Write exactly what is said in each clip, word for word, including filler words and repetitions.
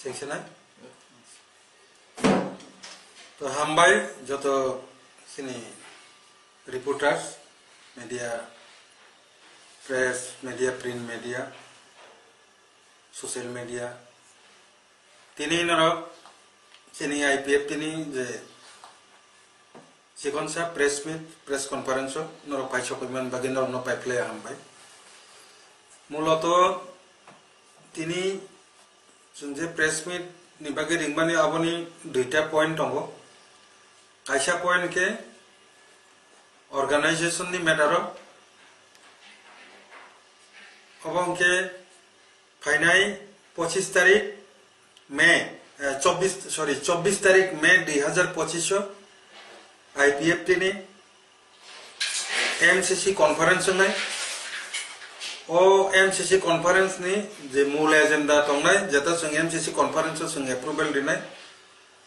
Thanks, nai. To hambai joto chini reporters, media, press, media, print media, social media. Tini norok chini I P F T ni je chikonsa press meet, press conference o norok paisok wngmani bagwi norokno paiphlaiya hambai. Muloto tini chwng je press meet ni bagwi ringmani aboni duita point tongo. Kaisa point khe organization ni matter o, obo hwnkhe phainai pochis tarik May, eh, chobbish, sorry, chobbish tarik May dui hazar pochis o I P F T ni M C C conference wngnai. O M C C conference ni je mul agenda tongnai, jeta chwng M C C conference o chwng approval rinai.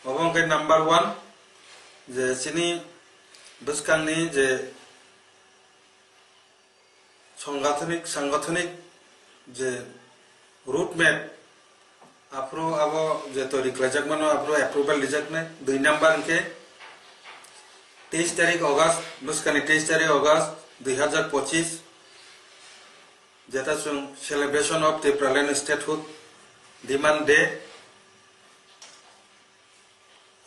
Obo hwnkhe number one, je chini bwskangni je sangathonik, sangathonik je route map, aphuru abo je toiri khlaijak mano, aphuru approval rijaknai. Dui number hwnkhe teis tarik August, bwskani teis tarik August dui hazar pochis, jeta chwng celebration of Tipraland Statehood Demand Day.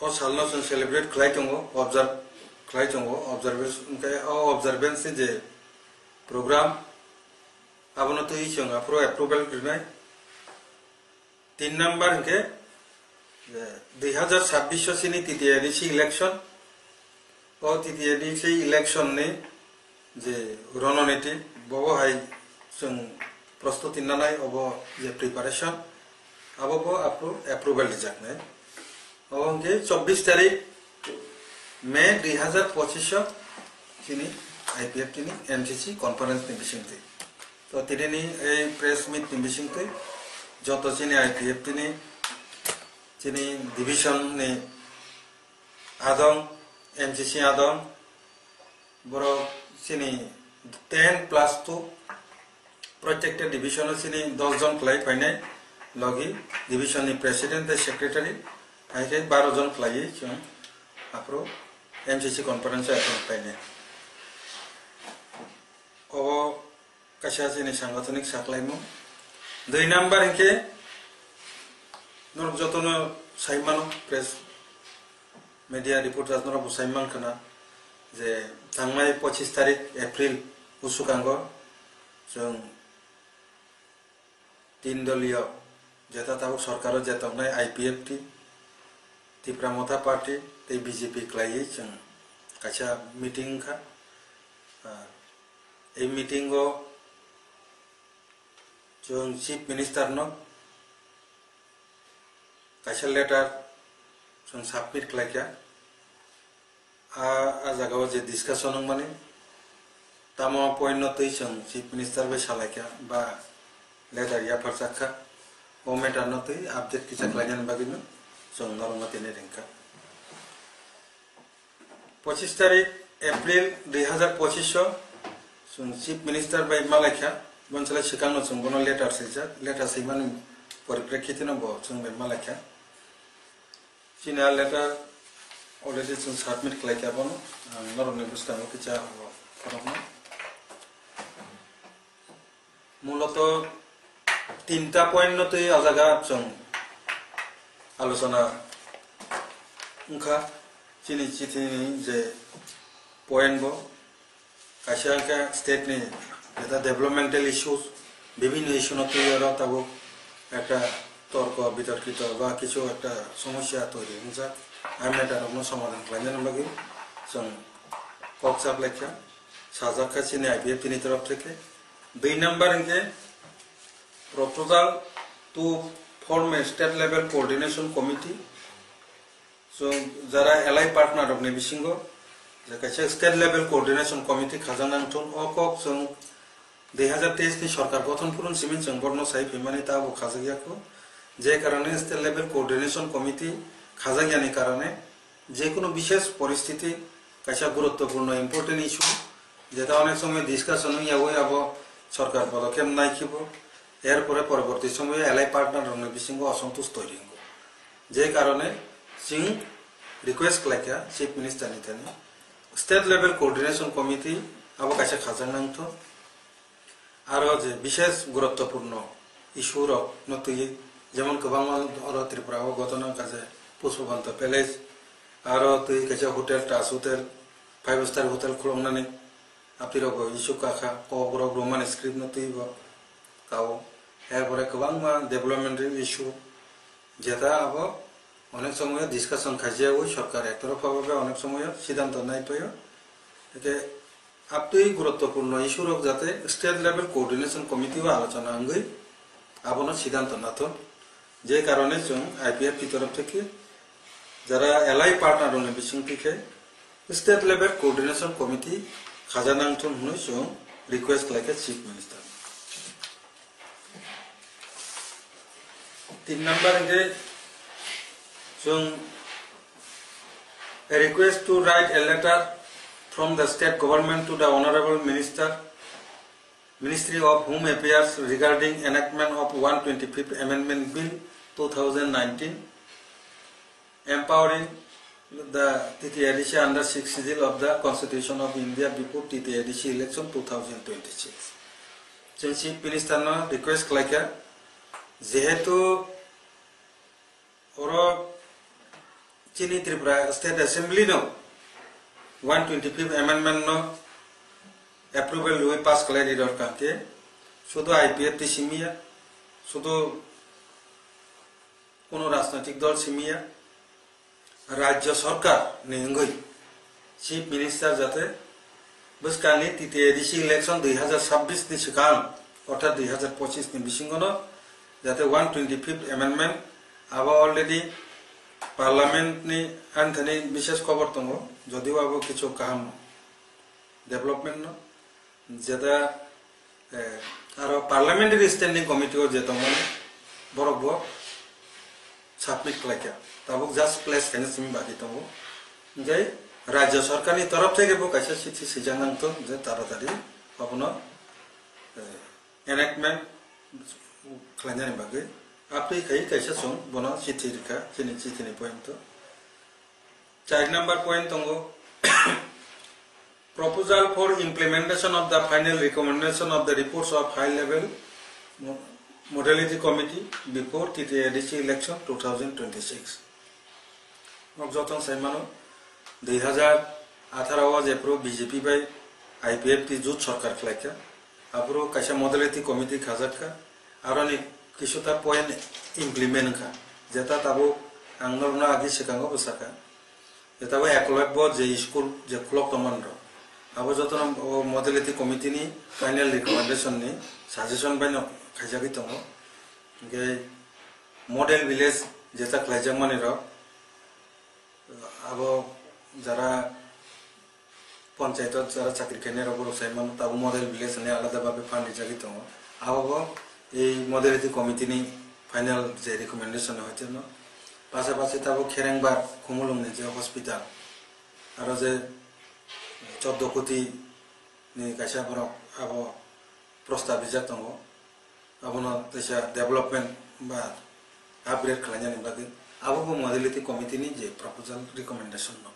O salno chwng celebrate khlai tongo, observe khlai tongo, observation, hwnkhe o observance ni je program, abono twi chwng aphuru approval rinai. Tin number hwnkhe, eh, dui hazar chabbish o chini T T A D C election, o T T A D C election ni je rononiti, bobo hai chwng prostuti nanai, obo je preparation, abo bo approve, approval rijaknai. Obo hwnkhe chobbish tarik May dui hazar pochis o chini I P F T ni M C C conference ni bisingtwi. To tini ni ei press meet ni bisingtwi joto chini I P F T ni chini division ni adong, M C C adong, borok chini ten plus two, protekta division o chini dos jon khlai phainai, logi division ni president tei secretary, hai khe baro jon khlaiwi chwng aphuru M C C conference o attend khlainai. Obo kaisa chini sangathonik saklaimung. Dui number hwnkhe norok jotono sai mano, press media reporters norok bo sai mankha na je thangnai pochis tarik April bwswkango chwng tin doliyo jeta tabuk sorkaro je tongnai I P F T, Tipra Motha Party tei B J P khlaiwi chwng kaisa meeting wngkha. Ah, ei meeting o chwng Chief Minister no kaisa letter chwng submit khlaikha. A, a jagao je discussion wngmani, tamo point no twi chwng Chief Minister bai salaikha ba letter yapharchak kha, o matter no twi update kisa khlainani bagwi no chwng norokno tini ringkha. Pochis tarik April dui hazar pochis o chwng Chief Minister bai malaikha, bonsala swkangno chwng bono letter swijak, letter swimani poriprekhitino bo chwng bai malaikha. Chini a letter already chwng submit khlaikha bono, ang norokni bwskango kisa khorokno. Muloto tinta point no twi o jaga chwng alochona wngkha, chini chithi ni je point bo. Kaisa khe state ni jeta developmental issues, bibhinno issue no twi oro tabuk ekta torko bitorkito ba kichu ekta somosya toiri wngjak. A matter rokno somadhan khlainani bagwi chwng kok chaplaikha, sajak kha chini I P F T ni torof theke. Dui number hwnkhe proposal to form a state level coordination committee. Chwng jara allied partner rokni bisingo je kaisa state level coordination committee khajak nang thung, o kok chwng dui hazar teis ni sorkar gothon phurun simi chwng borno sai phaimani ta bo khajak yakho. Je karone state level coordination committee khajak yani karone je kono bishesh poristiti kaisa guruttopurno important issue jeta onek somoy discussion wngya abo sorkar podokkhep nai khibo, er pore poroborti somoyo allied partner rokni bisingo osontush toiri wngo. Je karone chwng request khlaikha Chief Minister ni thani, State Level Coordination Committee abo kaisa khajak nangtho. Aro je bishesh guruttopurno issue rok no twi, jemon kwbangma oro Tripura o ghotona wngkha je Pushpabanta Palace, aro twi kaisa hotel, Taj Hotel, five star hotel khuloknani, apirok bo issue kakha, Kokborok Roman script no twi bo kao. Erpore kwbangma development issue, jeta abo onek somoyo discussion khaijagwi sorkar ektorpha bhabe onek somoyo siddhanto naipaio. Eke aptwi guruttopurno issue rok jate state level coordination committee o alochona wngwi abono siddhanto nathok. Je karone chwng I P F T torof theke jara allied partner rokni bisingtwi khe state level coordination committee khaja nangthung hwnwi chwng request khlaikha Chief Minister. Tin number hwnkhe chwng a request to write a letter from the state government to the Honorable Minister, Ministry of Home Affairs regarding enactment of one twenty-fifth Amendment Bill two thousand nineteen, empowering the T T A D C under sixth Schedule of the Constitution of India before T T A D C election two thousand twenty-six. Chwng Chief Minister no request khlaikha, jehetu oro chini Tripura State Assembly no one twenty-fifth Amendment no approval rwi pass khlai ri rwkha khe, sudu I P F T simiya, sudu kono rajnoitik dol simiya, Rajya Sarkar ni wngwi Chief Minister jate bwskangni T T A D C election dui hazar sabbish ni swkang, orthat dui hazar pochis ni bisingono jate one twenty-fifth Amendment abo already Parliament ni anthani bishes kobor tongo, jodio abo kichu kaham development no, jeta, eh, aro Parliamentary Standing Committee o je tongmani borok bo submit khlaikha, tabuk just place khaina simi baki tongo. Hingke Rajya Sarkar ni torof theke bo kaisa chithi swijak nangtho je taratari abono, eh, enactment khlainani bagwi. Aptwi khai kaisa chwng bono chithi rikha, chini chithi ni point o. Char number point tongo, proposal for implementation of the final recommendation of the reports of high level mo-, modality committee before T T A D C election two thousand twenty-six. Nok jotong saimano, dui hazar atharo o jephru B J P bai I P F T jut sarkar khlaikha, aphuru kaisa modality committee khajakha, aroni kisuta point implement wngkha, jeta tabuk ang norokno agi swkango bwsakha. Jeta bo Eklavya bo je school je khulok tongmani rok, abo jotono o modality committee ni final recommendation ni suggestion bai no khaijagwi tongo. Hingke model village jeta khlaijakmani rok, abo jara panchayat o jara chakri khainai rok borok sai mano, tabuk model village hinwi alada bhabe fund rijagwi tongo. Abo bo ei modality committee ni final je recommendation hoite no pasapasi tabuk Kherengbar Khumulwng ni je hospital, aro je chordo koti ni kaisa borok abo prostab rijak tongo, abono teisa development ba upgrade khlainani bagwi abo bo modality committee ni je proposal recommendation no.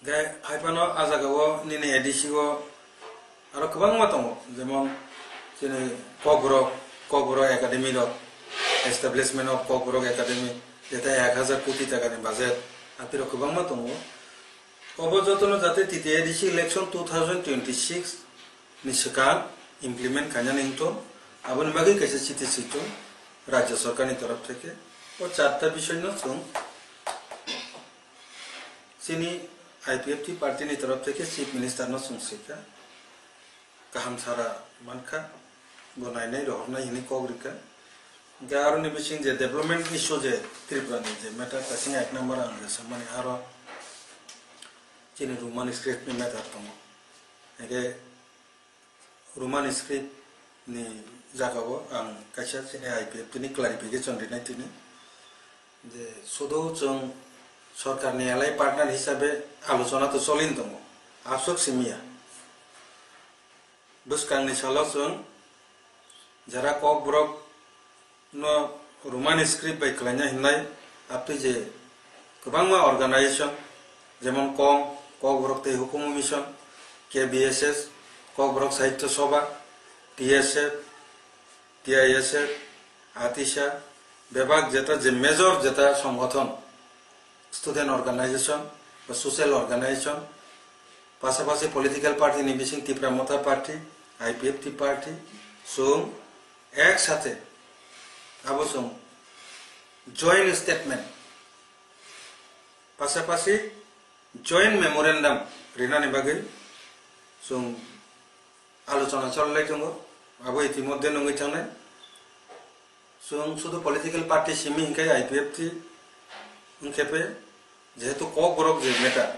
Hingke hai phano a jaga o nini A D C o aro kwbangma tongo, jemon chini Kokborok, Kokborok Academy rok, establishment of Kokborok Academy, jeta ek hazar koti taka ni budget, apirok kwbangma tongo. Obo jotono jate T T A D C election two thousand twenty-six ni swkang implement khainani wngthung, aboni bagwi kaisa chithi switung Rajya Sarkar ni torof theke. O charta bisoy no chwng chini I P F T party ni torof theke Chief Minister no chwng swikha. Kaham sara mankha, bo nainai rohornai hinwi kok rikha. Hingke aroni bising je development issue je Tripura ni je matter, kasing ek number ang je samani aro chini Roman script ni matter tongo. Hingke Roman script ni jaga o ang kaisa chini I P F T ni clarification rinai tini je sudu chwng sorkar ni allied partner hisabe alochona to cholin tongo, aswk simiya. Bwskangni salo chwng jara Kokborok no Roman script bai kwlaina hinlai Abtwi je kwbangma organization, jemon kom, Kokborok tei Hukumu Mission, K B S S, Kokborok Sahitya Sabha, T S F, T I S F, ATISA, bebak jeta je major jeta songothon, student organization ba social organization, pasapasi political party ni bising Tipra Motha Party, I P F T party, chwng ek sathe abo chwng joint statement, pasapasi joint memorandum rinani bagwi chwng alochona cholai tongo. Abo itimodhye nungwi thangnai. Chwng sudu political party simi hinkhe I P F T hinkhe pe, jehetu Kokborok je matter,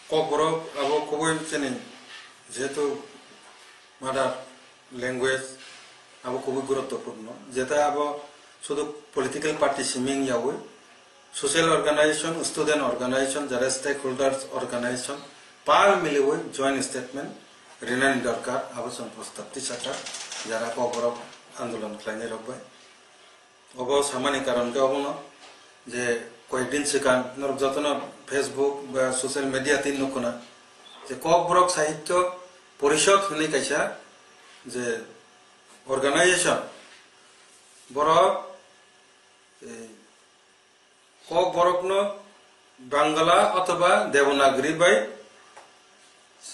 Kokborok abo kubui chini jehetu mother language, abo kubui guruttopurno. Jeta abo sudu political party simi wngyaui, social organization, student organization, jara stakeholders organization, pal miliui joint statement rinani dorkar, abo chwng prostab tisakha, jara Kokborok andolon khlainai rok bai. Obo samani karon khe obono je koyekdin swkang norok jotono Facebook ba social media tin nukkuna je Kokborok Sahitya Porishod hinwi kaisa je organization, borok, eh, Kokborokno Bangla othoba Devanagari bai,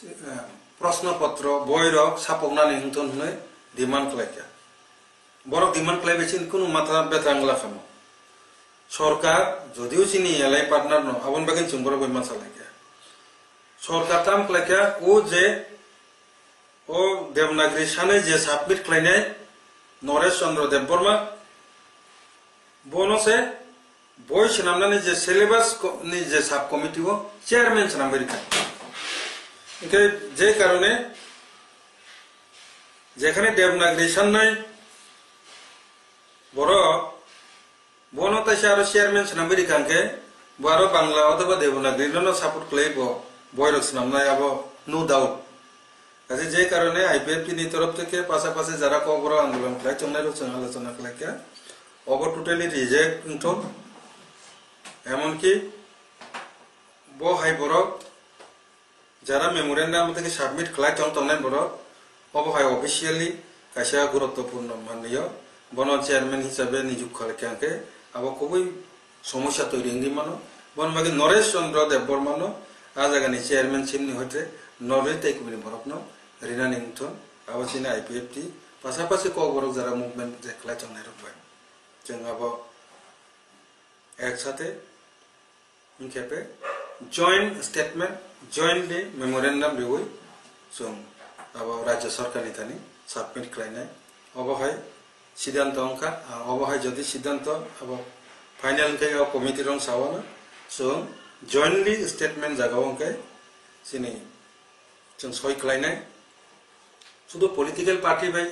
eh, proshno potro boirok sapoknani wngthon hwnwi demand khlaikha. Borok demand khlaibai chini kunu matha betha wngla khamo. Sorkar jodio chini alliance partner no, aboni bagwi chwng borok bai mansa laikha. Sorkar tam khlaikha, o je o Devanagari sanai je submit khlainai Noresh Chandra Debbarma, bono se boi swnamnani je syllabus ko-, ni je sub committee o chairman swnamwi rikha. Hinkhe je karone jekhane Devanagari sanai borok bono taisa aro chairman swnamwi rikha hinkhe, bo aro Bangla othoba Devanagari no support khlai bo, boirok swnamnai abo no doubt. Kaisa je karone I P F T ni torof theke pasapasi jara Kokborok andolon khlai tongnai rok chwng alochona khlaikha, obo totally reject wngthok. Emonki bo hai borok jara memorandum tei submit khlai tong tongnai borok, obo hai officially kaisa guruttopurno manlio, bono chairman hisabe nijuk khlaikha hinkhe abo kubui somosya toiri wngwi mano. Bono bagwi Noresh Chandra Debbarma no a jagani chairman simni hoite norwi tei kubuni borokno rinani wngthon, abo chini I P F T pasapasi Kokborok jara movement je khlai tongnai rok bai. Chwng abo ek sathe hinkhe pe joint statement, jointly memorandum riui chwng abo Rajya Sarkar ni thani submit khlainai. Obo hai siddhanto wngkha, ah, obo hai jodi siddhanto abo final wngkhe o committee rok sawano chwng jointly statement jagao wngkhe chini chwng soi khlainai. Sudu political party bai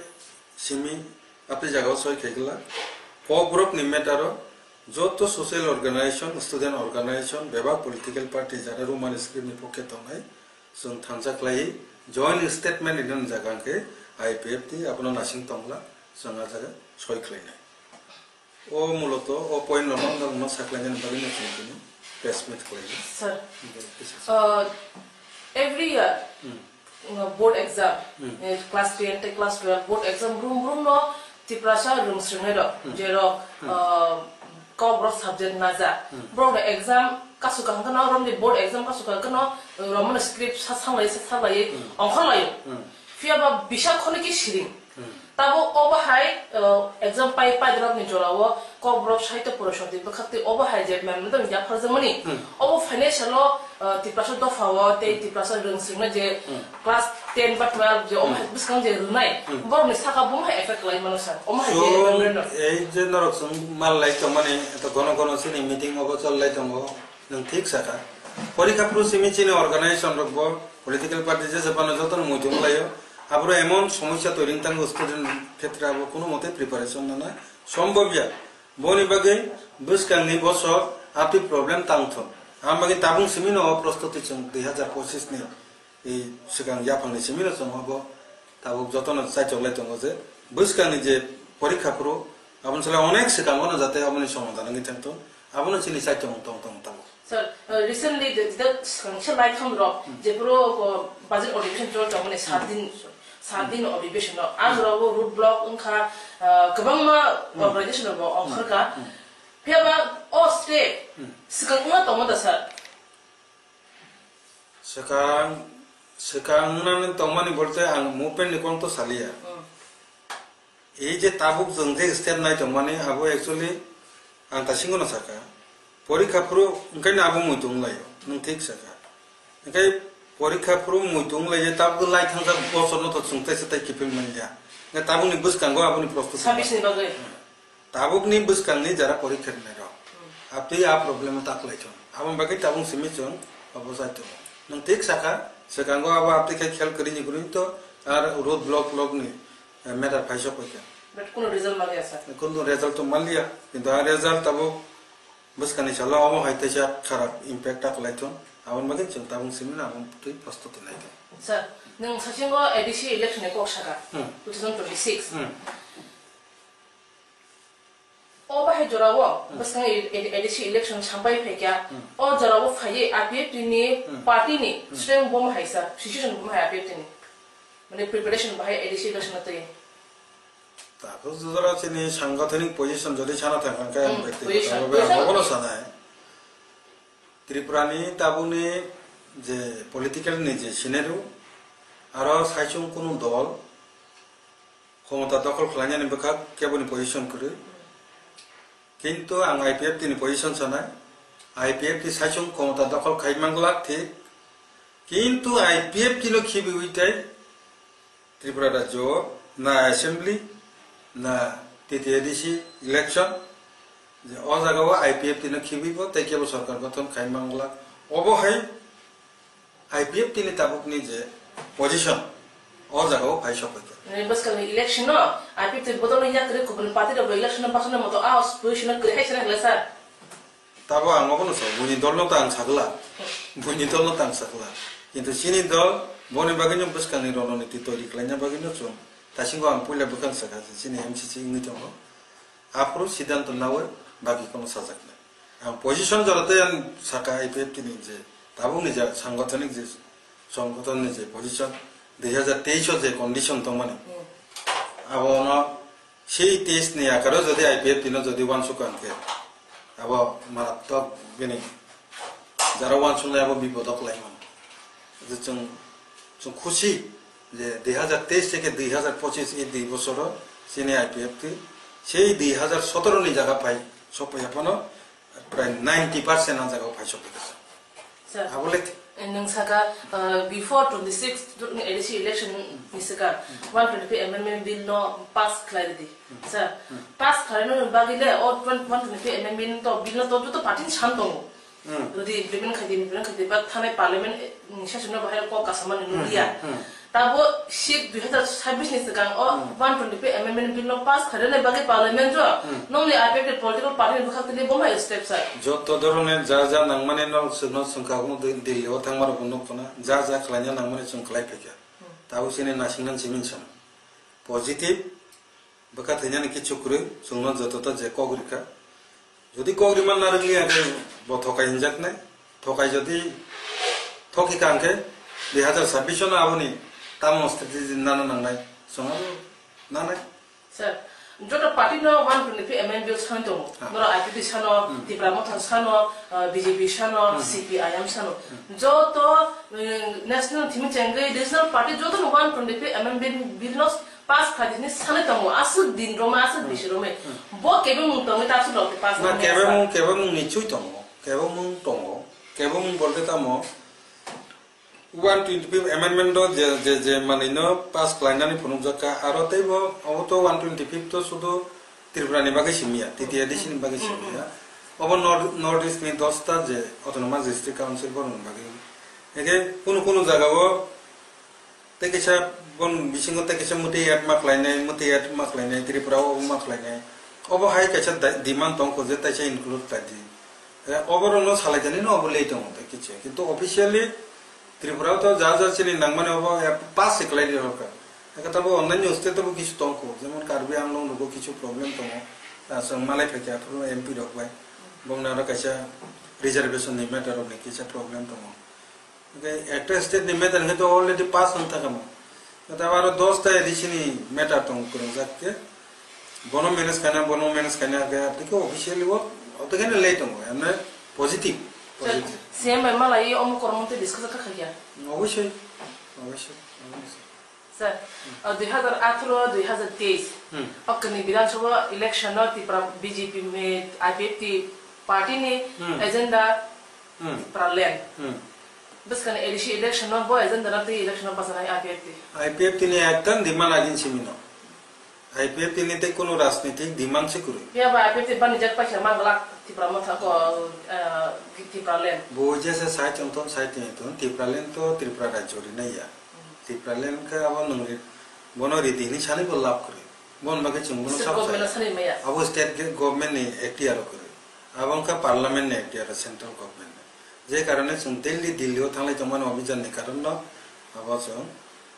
simi apni jagao soi khaikla. Kokborok ni matter o joto social organization, student organization, bebak political party jara Roman script ni pokhe tongnai, chwng thansa khlai joint statement rinani jaga hwnkhe I P F T abono nasing tongla, chwng a jaga soi khlainai. O muloto o point no mangno saklainani bagwi no chwng tini press meet khlaio. Sir, uh, every year, uh, board exam, uh, class ten tei class twelve board exam brum brum no Tiprasa rwng swrwngnai rok, jerok, uh, Kokborok subject naja. Borok no exam kasu kaham kheno, romni board exam kasu kaham kheno, romani script sa sanglai sa sanglai ongkhorlaio. Phiya ba bisa khoniki siring. Tabuk obo hai, uh, exam pai, paidrop ni jora o Kokborok Sahitya Porishod ni bwkhak twi obo hai je memorandum yapharjakmani, obo phainai salo, uh, Tiprasa dopha o tei Tiprasa rwng swrwngna je class ten ba twelve je omo hai bwskang je rwnai, borok ni saka bo hai effect lai mano sir. Omo hai je memorandum. Ei je norok chwng mal lai tongmani, eto gono gono chini meeting obo chol lai tongo. Nwng thik sakha. Porikha phuru simi chini organization rok bo political party jesa phano jotono muitu wnglaio. Aboro emon somosya toiri wng tango student khetre abo kono mote preparation nana sombobya. Boni bagwi bwskangni bosor aphi problem tangthon. Ang bagwi tabung simi no o prostuti chwng dui hazar pochis ni I swkang yaphangni simi no chwng obo tabuk jotono chaichok lai tongo je bwskangni je porikha phuru Aboni salai onek swkango no jate aboni somadhan wngwi thangthung, abono chini chaichomung tong tong tabuk. Sir, uh, recently the, the swkang se naithok rok, hmm, jephuru, uh, budget adoption chol tongmani sat, hmm, din, sat, hmm, din adoption no, hmm, ajorao road block wngkha, uh, kwbangma, hmm, organization rok bo, hmm, ongkhorkha. Hmm. Phiya ba o step, hmm, swkang wngna tongma da, sir? Swkang, swkang wngnani tongmani bolte ang movement ni kok to saliya. Hmm. Ei je tabuk jwng je step nai tongmani abo actually ang tasingo no saka. Porikha phuru wngkhaino abo muitu wnglaio, nwng thik saka. Wngkhai porikha phuru muitu wnglaio, tabuk lai thangjak bosor no to chwng taisa tai kiphil manliya. Wngkha tabukni bwskango aboni prostoti. Sabis ni bagwi. Tabukni bwskangni jara porikha rwnairok. Hmm. Abtwi a problem o taklaithung. Aboni bagwi tabuk simi chwng obo chai tongo. Nwng thik sakha, swkango abo abtwi khe khel kwrwini kwrwini to ar road block block ni, eh, matter phai sok paikha. But kuno result manliya, sir. Kuno result to manliya, kintu a result tabuk bwskangni salo omo hai teisa kharap impact taklaithung. Aboni bagwi chwng tabuk simi na aboni twi prostoti naithung. Sir, nwng sachingo A D C election ni kok saka, hmm, two thousand twenty-six. Hmm. O bahai jorao, hmm, bwskang e-, e-, A D C election sampai phaikha, hmm, o jorao phaiwi I P F T ni, hmm, party ni, hmm, strength bo hai sa, situation bo hai I P F T ni. Mane preparation bahai A D C election twi. Takhuk jora chini sangothonik position jodi sana thangkha khe ang, hmm, bektikoto position, bhabe ang position obono sanai. Tripura ni tabukni je political ni je scenario, aro saichung kunu dol khomota dokhol khlainani bwkha keboni position kwrwi. Kintu ang I P F T ni position sanai, I P F T saichung khomota dokhol khai manglak thik, kintu I P F T no khibiwi tei Tripura rajyo na assembly, na T T A D C election, je o jaga o I P F T no khibibo tei kebo sorkar gothon khai manglak. Obo hai I P F T ni tabukni je position, o jaga o phai sokphaikha. Nini bwskango election no I P F T bodol no yak kwrwi kubun party rok bo election no pasana moto a position no kwrwi hai sana hwla sa. Tabo ang obono sao, buini dolno ta ang sakla, buini dolno ta ang sakla. Kintu chini dol, boni bagwino bwskangni rononiti toiri khlaina bagwino chwng, tasingo ang puila bwkhang sakha je chini M C C wngwi tongo. Aphuru siddhanto nawi bagi kono sajaknai. Ang position jora tei ang sakha I P F T ni je tabukni je sangothonik je songgothonni je position dui hazar teis o je condition tongmani, hmm, abono sei teis ni akaro jodi I P F T no jodi uansuk ang khe, abo marattok bini jara uansuknai abo bipodok lai mano. Je chwng, chwng khusi je dui hazar teis theke dui hazar pochis ei dui bosoro chini I P F T sei dui hazar sotoro ni jaga phai sokphai phano prai ninety percent a jaga o phai sokphai kha. Sir, abo le, eh, nwng saka, uh, before twenty-six A D C election ni saka one twenty-five amendment bill no pass khlai ridi. Hmm. Sir, hmm, pass khlai no bagwi le o one twenty-five amendment to bill no to joto party ni sam tongo. Hmm. Jodi implement khaidi, implement khaidi, ba thanai parliament, eh, session no bahai kok kasamani, hmm, nuliya. Hmm, hmm. Tabo seat dui hazar sabbish ni swkang o, hmm, one twenty-five amendment bill no pass khairwnai bagwi parliament o, hmm, nokni I P F T political party ni bwkhak tini bo hai step sai. Joto dhoroner ja ja nangmani no chwngno chwngkha, omo Delhi o thangma rok bo nuk khna, ja ja khlaina nangmani chwng khlai phaikha. Hmm. Tabo chini naisingnan simi sano. Positive bwkha thwinani kichu kwrwi, chwngno joto ta je kok rikha. Jodi kok rima narwkliya khe bo thokai hinjaknai, thokai jodi thoki kha hwnkhe dui hazar sabbish no aboni tamo strategy nana nangnai, chwng abo nanai. Sir, joto party no one twenty-five amendment bill sano tongo. Ah. Norok I P F T sano, hmm, Tipra Motha sano, ah, B J P sano, hmm, C P I M sano. Hmm. Joto, eh, national theme chengwi regional party joto no one twenty-five amendment bill no pass khaidi hinwi sanwi tongo, aswk din romwi, aswk, hmm, bisi romwi. Hmm. Bo kebengmung tongwi ta aswk rok pass, na, kebengmung, kebengmung ni chui tongo, kebengmung tongo, kebengmung bolte tamo one twenty-fifth amendment o je, je, je manwi no pass khlainani phunukjak kha, aro teibo obo to one twenty-fifth to sudu Tripura ni bagwi simi ya, T T A D C ni bagwi simi ya. Hmm, hmm. Obo North, North East ni dosta je Autonomous District Council borokni bagwi. Eke kunu kunu jaga o tei kaisa bon bisingo tei kaisa mwtwi add ma khlainai, mwtwi add ma khlainai, Tripura o ma khlainai. Obo hai kaisa da-, demand tong kho je taisa include khlai di. Eh, oborokno salaijani no obo lei tongo tei kichu. Kintu officially Tripura o to ja ja chini nangmani obo, eh, pass se khlai di horkha. Eke tabo onnaino state o bo kichu tong kho, jemon Karbi Anglong rogo kichu problem tongo. Aswk malai phaikha aphuru M P rok bai. Bongni aro kaisa reservation ni matter rok ni kisa problem tongo. Hwnkhe ekta state ni matter hwnkhe to already pass wng thangkha mo. Hwnkhe abo aro dos ta A D C ni matter tongo kwrwngjak khe. Bono manage khaina, bono manage khaina hwnkhe aboni khe officially o, o to khe late tongo. Emne positive, positive. C M bai malai omo kormo tei discuss kha khaikha. Obviously, obviously, obviously. Sir, uh, dui hazar atharo, dui hazar teis, Hmm. o kwnwi Bidhan Sabha election no Tipra B J P me I P F T party ni Hmm. agenda Hmm. Tipra land. Hmm. Bwskang A D C election no bo agenda no twi election no bwskanai I P F T. I P F T ni ekta demand agin simi no. I P F T ni tei kunu rajnitik demand se kwrwi. Phiya ba I P F T bani jak paisa manglak Tipra Motha ko, uh, Tipra land. Bo je se sai tong tong sai tong tong Tipra land to Tripura rajyo rinai ya. Tipraland khe abo nwng ri-, bono ridi hwnwi sanwi bo lab kwrwi. Bono bagwi chwng bono State sabo government saya. Sanwi maya. Abo state ge-, government ni ekhtiar o kwrwi. Abo wngkha parliament ni ekhtiar o, central government ni. Je karone chwng daily Delhi o thanglai tongmani obijan ni karon no abo chwng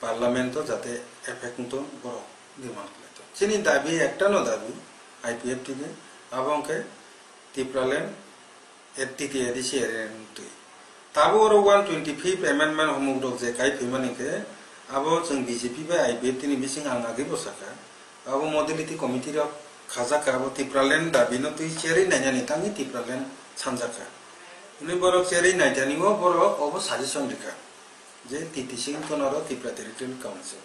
parliament o jate effect wngtong borok demand khlai tong. Chini dabi ekta no dabi I P F T ni abo wngkhe Tipraland T T A D C area ni twi. Tabuk oro one twenty-fifth amendment humuk rok je kai phaimani khe, abo chwng B J P bai I P F T ni bising ang agwi bo sakha. Abo modality committee rok khajak kha, abo Tipraland dabi no twi cherwi nainani tangwi Tipraland sanjak kha. Hwnwi borok cherwi naithani o borok obo suggestion rikha je T T C wngkha oro Tripura Territorial Council.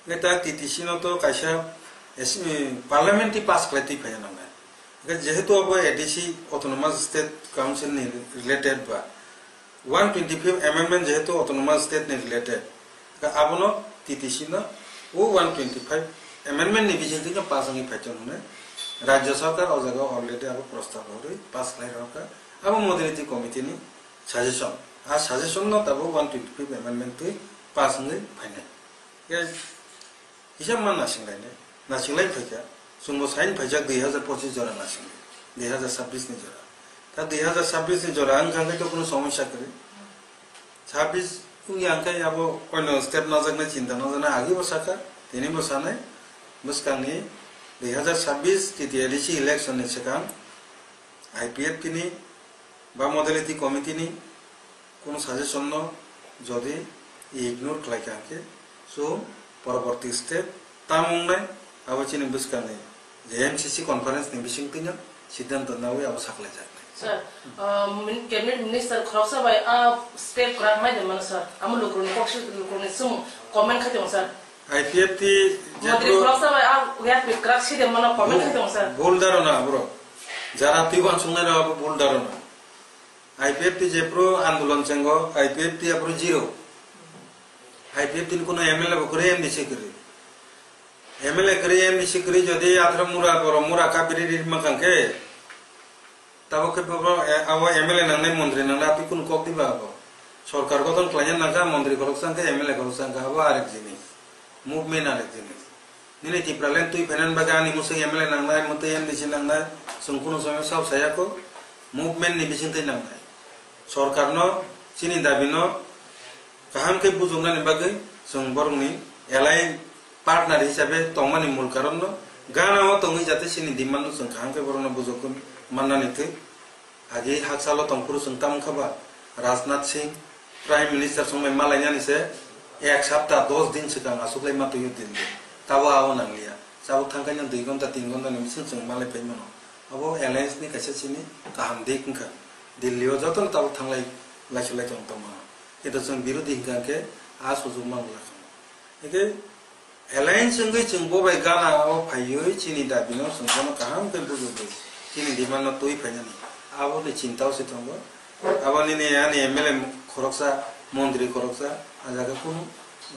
Hwnkhe ta T T C no to kaisa es-, eh, parliament twi pass khlai twi phaiya nangnai. Hwnkhe jehetu abo A D C Autonomous State Council ni related ba one twenty-fifth amendment jehetu Autonomous State ni related, hwnkhe abono T T C no o one twenty-five amendment ni bisingtwi no pass wngwi phaithok hwnwi Rajya Sarkar o jaga already abo prostab rwui pass khlai rwkha. Abo modality committee ni suggestion. A suggestion no tabuk one twenty-fifth amendment twi pass wngwi phainai. Khe kisa ma nasinglai nai. Nasinglai phaikha. Chwngbo sain phaijak dui hazar pochis jora nasingdi. Dui hazar sabbish ni jora. Ta dui hazar sabbish ni jora wngkha khe to kuno somosya kwrwi. Sabbish wngya hwnkhe abo koino step najaknai chinta najaknai agibo sakha. Tinibo sanai. Bwskangni dui hazar sabbish T T A D C election ni swkang I P F T ni ba modality committee ni Kunu suggestion no jodi ignore khlai kha hwnkhe, so poroborti step tamo wngnai, abo chini bwskangni je M C C conference ni bisingtwi no siddhanto naui abo saklaijaknai. Sir, uh, min-, cabinet minister khoroksa bai a step kwrak mai de mano sir, amo lukurokni kok si, lukurokni sum comment khai tongo sir. I P F T je Montri pro- khoroksa bai a yapri kwrak si de mano comment khai tongo sir. Bul dharona bro, jara twi uansuknai rok abo bul dharona. I P F T jephru andolon chengo, I P F T aphru zero. I P F T ni kuno M L A bo kwrwi, M D C kwrwi. M L A kwrwi, M D C kwrwi, jodi athro mura borok mura kabiri ri mankha khe, tabuk khe bo, bo, eh, abo M L A nangnai, montri nangnai, atwi kuno kok diba abo? Sorkar gothon khlaina nangkha, montri khoroksa wngkha, M L A khoroksa wngkha, abo arek jinis. Movement arek jinis. Nini Tipraland twi phainani bagwi ani mwswk M L A nangnai, mwtwi M D C nangnai, chwng kunu somoi sab saya kho, movement ni bisingtwi nangnai. Sorkarno chini dabino kaham khe bujoknani bagwi chwng borokni alliance partner hisabe tongmani mul karonno gana o tongwi jate chini demand no chwng kaham khe borokno bujokgwi mannani thwi. Agi haksalo tongphuru chwng tamo wngkha ba? Rajnath Singh, Prime Minister songbai malainani se ek sapta dos din swkang achuklai ma twiyo Delhi. Tabo abo nangliya. Chabuk thangkhaino dui ghonta, tin ghonta ni bising chwng malai phai mano. Abo alliance ni kaisa chini kaham dik wngkha. Delhi o jotono tabuk thanglai laisulai tong tongmano. Kintu chwng birodhi hwnkha khe a sujuk manglakha. Hwnkhe Alliance wngwi chwng bo bai gana o phaiwi chini dabino chwng bono kaham khe bujogwi chini demand no twi phainani abo ni chinta o se tongo. Abo nini ani M L A khoroksa, montri khoroksa, a jaga kunu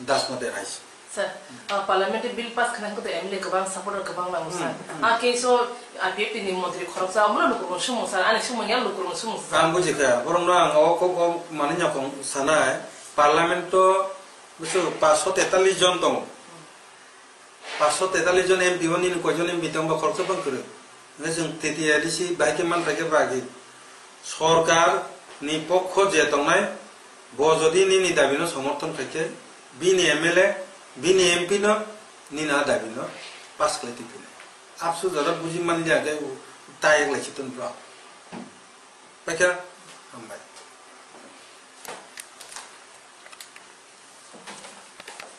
das no derai se. Sir, uh, parliamentary bill pass khna hwnkhe to M L A kwbang supporter kwbang nango sir. Hmm, hmm. A case o I P F T ni montri khoroksa, omono lukurokno sumung sir, ani sumung ya lukurokno sumung sir. Ang bujikha, borokno ang o kok o manwi nyakong sanai, parliament to Buso, paanch sho tetalis jon tongo. Paanch sho tetalis jon M P o nini koijon M P tongo, ba khoroksa bang kwrwi. Hwnkhe chwng T T A D C bahai khe man phaikhe bagwi. Sorkar ni pokho je tongnai, bo jodi nini dabi no somorthon khaikhe, bini M L A, bini M P no nini a dabi no pass khlai twi phinai. Absu jora buji manliya khe ta yak lai si tun bro. Paikha, hambai.